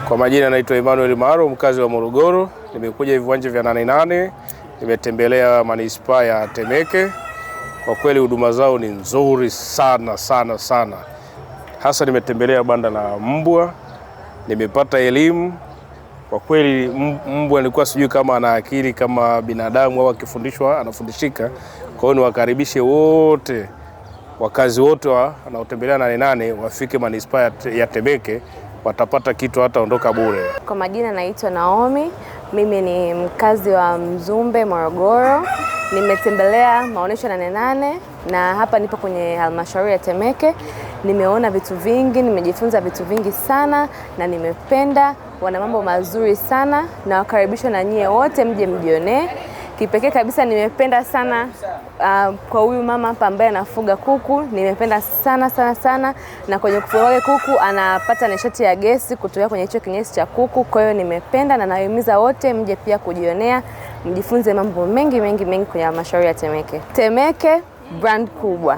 Kwa majina naitwa Emmanuel Maro, mkazi wa Morogoro. Nimekuja viwanja vya Nane Nane, nimetembelea manispaa ya Temeke. Kwa kweli huduma zao ni nzuri sana sana sana, hasa nimetembelea banda la mbwa, nimepata elimu kwa kweli. Mbwa nilikuwa sijui kama ana akili kama binadamu au akifundishwa anafundishika. Kwa hiyo niwakaribishe wote wakazi wote wanaotembelea Nane Nane wafike manispaa ya Temeke, watapata kitu, hata ondoka bure. Kwa majina naitwa Naomi, mimi ni mkazi wa Mzumbe, Morogoro. Nimetembelea maonyesho Nane Nane na hapa nipo kwenye halmashauri ya Temeke. Nimeona vitu vingi, nimejifunza vitu vingi sana na nimependa. Wana mambo mazuri sana na wakaribisha na nyie wote mje mjionee. Kipekee kabisa nimependa sana kwa huyu mama hapa ambaye anafuga kuku, nimependa sana sana sana, na kwenye kufuga kwake kuku anapata nishati ya gesi kutoka kwenye hicho kinyesi cha kuku. Kwa hiyo nimependa na nawahimiza wote mje pia kujionea, mjifunze mambo mengi mengi mengi kwenye halmashauri ya Temeke. Temeke brand kubwa.